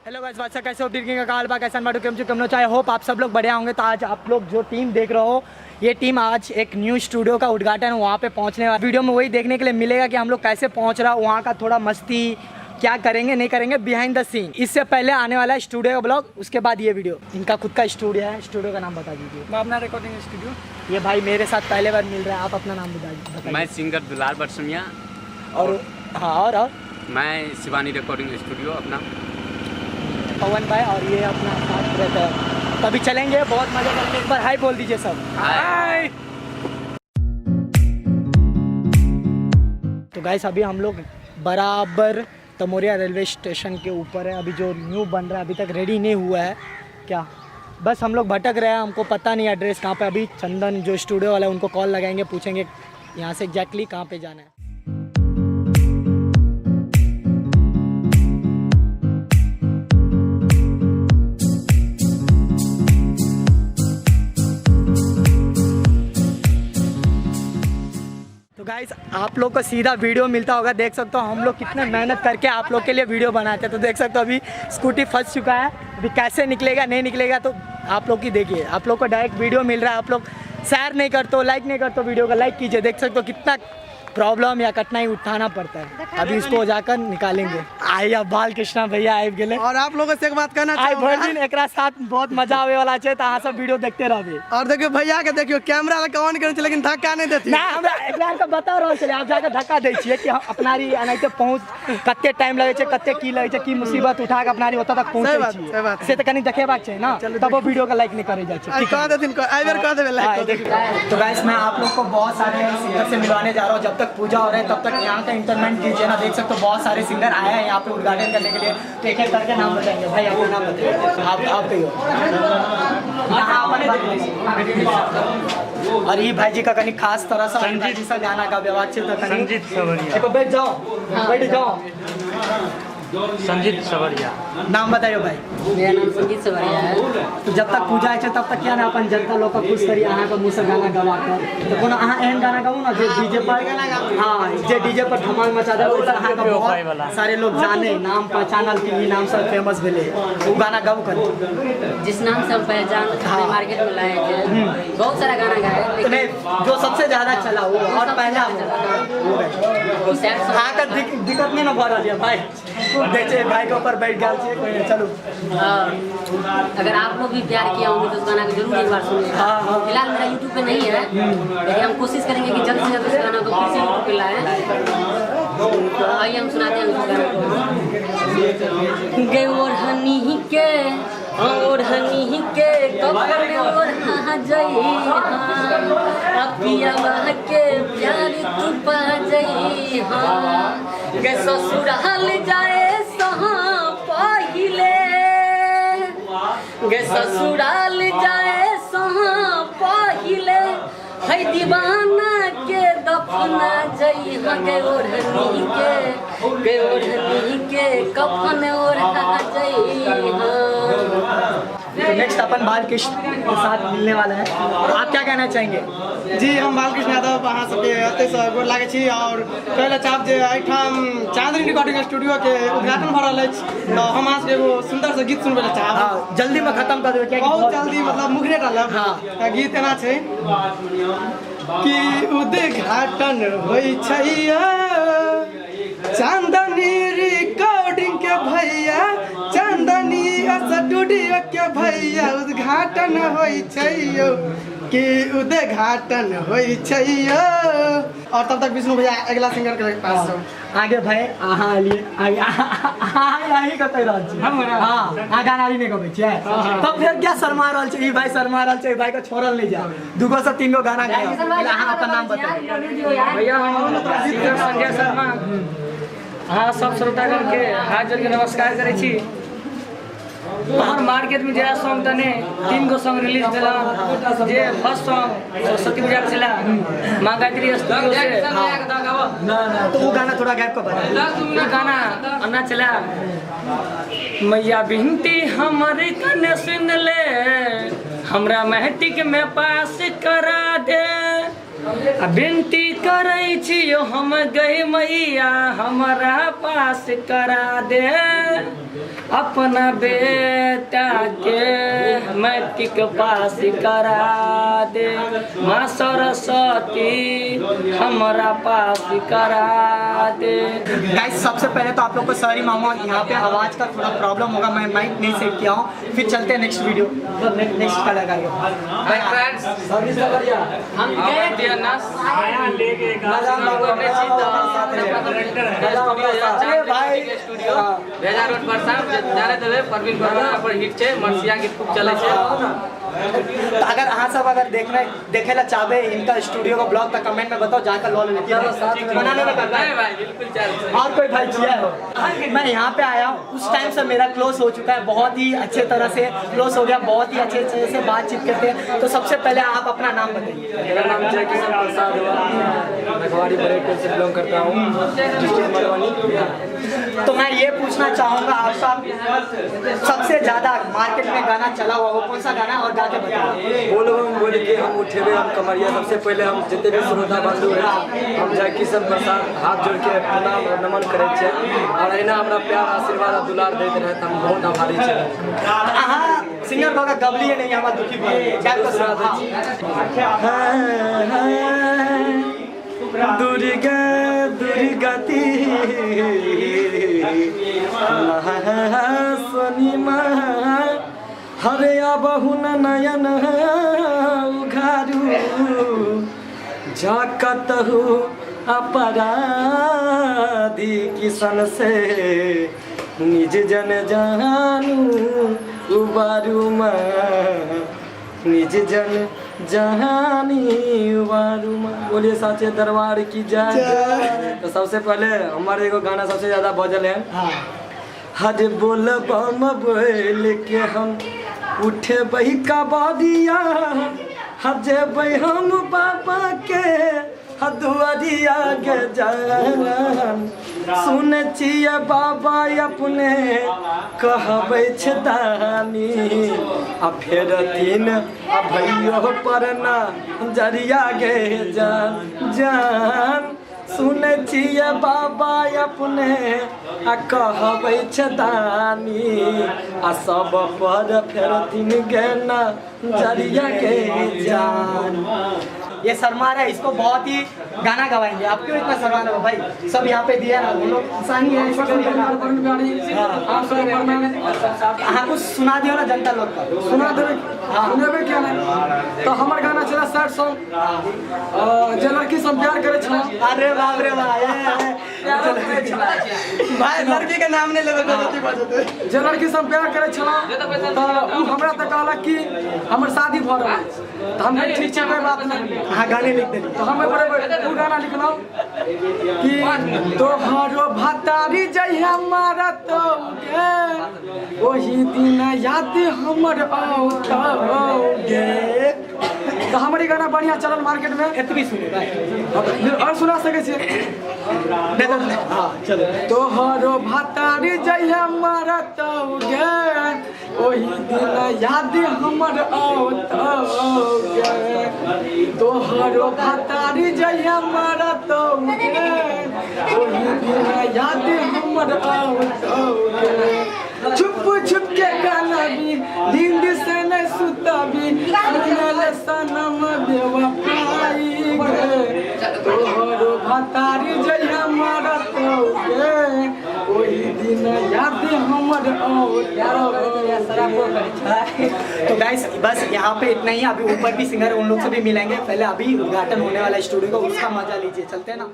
Hello guys, what's up, कैसे हो? Drinking का काल बा कैसन बाटू केम केमनो चाहे। होप आप सब लोग बढ़िया होंगे। तो आज आप लोग जो टीम देख रहे हो, ये टीम आज एक न्यू स्टूडियो का उद्घाटन वहाँ पे पहुँचने वाला। वीडियो में वही देखने के लिए मिलेगा कि हम लोग कैसे पहुँच रहा, वहाँ का थोड़ा मस्ती क्या करेंगे नहीं करेंगे, बिहाइंड the scene. इससे पहले आने वाला है स्टूडियो का ब्लॉग, उसके बाद ये वीडियो। इनका खुद का स्टूडियो है, स्टूडियो का नाम बता दीजिए। भावना रिकॉर्डिंग स्टूडियो। ये भाई मेरे साथ पहले बार मिल रहा है, आप अपना नाम बताइए। मैं सिंगर दुलार बरसमिया। और हाँ, और मैं शिवानी रिकॉर्डिंग स्टूडियो अपना पवन भाई और ये अपना साथ रहता है। तो अभी चलेंगे, बहुत मजा करेंगे। एक बार हाय बोल दीजिए सब। हाय। तो गाइस, अभी हम लोग बराबर तमोरिया रेलवे स्टेशन के ऊपर है। अभी जो न्यू बन रहा है, अभी तक रेडी नहीं हुआ है क्या, बस हम लोग भटक रहे हैं, हमको पता नहीं एड्रेस कहाँ पे। अभी चंदन जो स्टूडियो वाला है उनको कॉल लगाएंगे, पूछेंगे यहाँ से एग्जैक्टली कहाँ पे जाना है। तो गाइस, आप लोग को सीधा वीडियो मिलता होगा, देख सकते हो हम लोग कितने मेहनत करके आप लोग के लिए वीडियो बनाते हैं। तो देख सकते हो अभी स्कूटी फंस चुका है, अभी कैसे निकलेगा नहीं निकलेगा तो आप लोग की देखिए। आप लोग को डायरेक्ट वीडियो मिल रहा है, आप लोग शेयर नहीं करते हो, लाइक नहीं करते हो, वीडियो को लाइक कीजिए। देख सकते हो कितना प्रॉब्लम या कठिनाई उठाना पड़ता है। अभी इसको जाकर निकालेंगे। आई अब बाल कृष्णा भैया आबि गेले। और आप लोगों से एक बात कहना आई भरि चाहूंगा। दिन एकरा साथ बहुत मजा आवे वाला छै, तो अहाँ सब वीडियो देखते रहबे। और देखियो भैया के, देखियो कैमरा लगा ऑन करै छै लेकिन धक्का नहीं देती। ना, हमरा एकरा आरके बता रहल छलै, आब जाके धक्का दै छियै कि हम अपनारी एनाहिते पहुँच कते टाइम लगै छै, कते की लगै छै, की मुसीबत उठा के अपनारी ओतऽ तक पहुँचै सही बात, छियै। सही बात। से तऽ कनि देखेबाक छै ना, तबो वीडियो के लाइक नहीं करे जाइ छै। आई कह देथिन, आई बेर कह देबै लाइक कऽ देबै। तो गाइस, मैं आप लोग को बहुत सारे सिंगर से मिलवाने जा रहा हूँ। जब तक पूजा हो रहा है तब तक यहाँ का इंटरमेंट कीजिए ना। देख सकते हो बहुत सारे सिंगर आए हैं यहाँ पे उद्घाटन करने के लिए। तो एक एक करके नाम बताएंगे। भाई, आपका नाम बताइए। आप कहियो। हाँ, अपन बात। और ये भाई जी का कनी खास तरह से भाई जी से गाना का व्यवहार छै तो कनी संजीत सवरिया। एक बैठ जाओ, बैठ जाओ। संजीत सवरिया। नाम बताइयो भाई। मेरा नाम संजीत सवरिया है। तो जब तक पूजा है तब तक क्या ना अपन जनता लोग का खुश करी अहाँ के मुँह से गाना गवा कर। तो कोनो अहाँ एहन गाना गाबू ना जे डीजे पर, हाँ, जे डीजे पर धमाल मचा दे, ओहिसँ अहाँ के बहुत सारे लोग जाने, नाम पहचानल कि ई नाम से फेमस भेलै। ओ गाना गाबू कनी। जिस नाम से हम पहचान अपने मार्केट में लाए थे, बहुत सारा गाना गाए तो लेकिन नहीं, जो सबसे ज्यादा चला वो और पहला वो गाइ। वो सैड सॉन्ग। अहाँके दिक्कत नहीं ना भऽ रहल यऽ भाई? देख छै भाई के ऊपर बैठ गेल छै कोई नहीं, चलू। और अगर आप लोग भी प्यार किया होंगे तो उस गाना को जरूर एक बार सुनिए। हाँ, हाँ। फिलहाल मेरा यूट्यूब पे नहीं है, लेकिन हम कोशिश करेंगे कि जल्द से जल्द उस गाना को फिर से यूट्यूब पे लाएं। तो आइए, हम सुनाते हैं उस गाना को। गे ओढ़नी के, ओढ़नी के कफन ओढ़ा जइहा, पियावा के प्यार तू पा जइहा। गे ससुराल जाए सहाँ पहिले, गे ससुराल जाए सहाँ पहिले, है दीवाना के दफना जइहा। गे ओढ़नी के, गे ओढ़नी के कफन ओढ़ा जइहा। तो नेक्स्ट अपन बालकृष्ण के साथ मिलने वाला है, तो आप क्या कहना चाहेंगे? जी, हम बालकृष्ण यादव अहाँ सबके एतयसँ गोर लागै छी और कहै लए चाहब जे एहिठाम चांदनी रिकॉर्डिंग स्टूडियो के उद्घाटन भऽ रहल अछि, तऽ हम अहाँ सबके एगो सुन्दर से गीत सुनबै लए चाहब। हाँ, जल्दी में खत्म कर देबै कियाकि बहुत जल्दी, मतलब मुखरे डालब। हाँ। तऽ गीत एना छै कि उद्घाटन होइ छै चांदनी रिकॉर्डिंग के भैया, चांदनी स्टूडियो के भैया, उद्घाटन होइ छै यौ, कि उद्घाटन होइ छै यौ। और तब तक विष्णु भैया अगला सिंगर के पास जाओ। आगे भाई, अहाँ एलियै आगे, अहाँ अहीं कतऽ रहल छी? हाँ, अहाँ गाना भी नहि गबै छियै तब फेर क्या शर्मा रहल छी? ई भाई शर्मा रहल छै, ई भाई के छोड़ल नहि जाय। दूगो से तीन गो गाना गाओ। पहिले अहाँ अपन नाम बताउ। भैया, हम सिंगर संजय शर्मा अहाँ सब श्रोतागण के हाथ जोड़ के नमस्कार करै छी। हमर मार्केट में जया सॉन्ग तने तीन गो सॉन्ग रिलीज भेल, जे फर्स्ट सॉन्ग सरस्वती पूजा के छला माँ गायत्री स्टूडियो से। तो वो गाना थोड़ा गायब कऽ बताउ। उ गाना अन्ना चला, मैया विनती हमर कने सुन ले, हमरा मैट्रिक में पास करा दे, आ विनती करै छियो हम गई मैया, हमरा पास करा दे। अपना बेटा के मैट्रिक पास करा दे, माँ सरस्वती हमरा पास करा दे। गाइस सबसे पहले तो आप लोग को सॉरी मामा, यहाँ पे आवाज़ का थोड़ा प्रॉब्लम होगा, मैं माइक नहीं सेट किया हूँ। फिर चलते हैं नेक्स्ट वीडियो, नेक्स्ट कलाकार के। हाय फ्रेंड्स, हम गए स्टूडियो भेजा रोड पर जाने देवे परवीन वर्मा पर हिट छै, मर्सिया गीत खूब चले छै। तो अगर अहाँ सब अगर देखने देखे ला चाहबे इनका स्टूडियो का ब्लॉग तो कमेंट में बताओ, जाकर लॉ ले बनाने में करना नहीं भाई बिल्कुल चल। और कोई भाई किया है? मैं यहाँ पे आया हूँ उस टाइम से मेरा क्लोज हो चुका है, बहुत ही अच्छे तरह से क्लोज हो गया, बहुत ही अच्छे अच्छे से बातचीत करते हैं। तो सबसे पहले आप अपना नाम बताइए। मेरा नाम जय किशन प्रसाद हुआ, रखवाड़ी बरेटों से बिलोंग करता हूँ, डिस्ट्रिक्ट मधुबनी। तो मैं ये पूछना चाहूँगा आपका सबसे ज़्यादा मार्केट में गाना चला हुआ वो कौन सा गाना और गा के बताइए। बोलो हम बोल के हम उठेबे हम कमरिया। सबसे पहले हम जितने भी श्रोता बंधु है, हम जय किशन प्रसाद हाथ जोड़ के प्रणाम और नमन करै छियै और एना हमरा प्यार आशीर्वाद और दुलार दैत रहे, हम बहुत आभारी छियै। अहाँ सिंगर भऽ कऽ गबलियै नहि, हमरा दुखी भऽ गेल। गाबि कऽ सुना दै छी। दुर्गा दुर्गति सोनी माँ हरे अबहु नयन उघारू जाकतहु अपराधी किशन से निज जन जानू उबारू माँ निज जन जहानी उबारू माँ। बोलिए साचे दरबार की जय। तो सबसे पहले हमारे एगो गाना सबसे ज्यादा बजल है, हर बोल बम बोल के हम उठे बही कबादिया हजेबै हम बाबा के हदुआरिया के जान। सुन छियै बाबा अपने कहबै छै दानी आ फेर तीन आ भैयो पर ना जरिया गे जान जान। सुनै छियै बाबा अपने आ कहबै छै दानी आ सब पर फेरथिन गे ना जरिया गे जान। ये शर्मा रहा है, इसको बहुत ही गाना गवाएंगे। आप क्यों इतना शर्मा रहे हो भाई? सब यहाँ पे दिया ना, वो लोग इंसान ही है। हाँ कुछ सुना दियो ना जनता लोग का। सुना देबै, सुनेबै क्या नहीं। तो हमर गाना छलै सैड सॉन्ग, जे लड़की से हम प्यार करै छलहुँ। अरे बाप रे बाप, भाई लड़की के नाम नहीं लेबै गलती भऽ जेतै। जे लड़की से हम प्यार करै छलहुँ तऽ ओ हमरा तऽ कहलक कि हमर शादी भऽ रहल अछि, तऽ हम ठीक छै कोई बात नहीं। हाँ गाने लिख देली। तो हम ओ गाना लिखलहुँ कि तोहरो भतारी जहिया मारतौ गे ओही दिन याद हमर औतौ गे। तऽ हमर ई गाना बढ़िआँ चलल मार्केट में। एतबी सुने भाई और सुना सकै छियै। हाँ चलो। तोहरो भतारी जहिया मारतौ गे ओही दिन याद हमर औतौ गे। तोहरो भतारी जहिया मारतौ गे ओही दिन याद हमर औतौ गे। छुप छुप के गाना भी नींद से नहीं सुतबी सुनल सनम बेवफाई गे। तोहरो भतारी जहिया मारतौ गे ओही दिन याद हमर औतौ गे। तो गाइस बस यहाँ पे इतना ही, अभी ऊपर भी सिंगर उन लोग से भी मिलेंगे। पहले अभी उद्घाटन होने वाला स्टूडियो का, उसका मजा लीजिए। चलते हैं ना।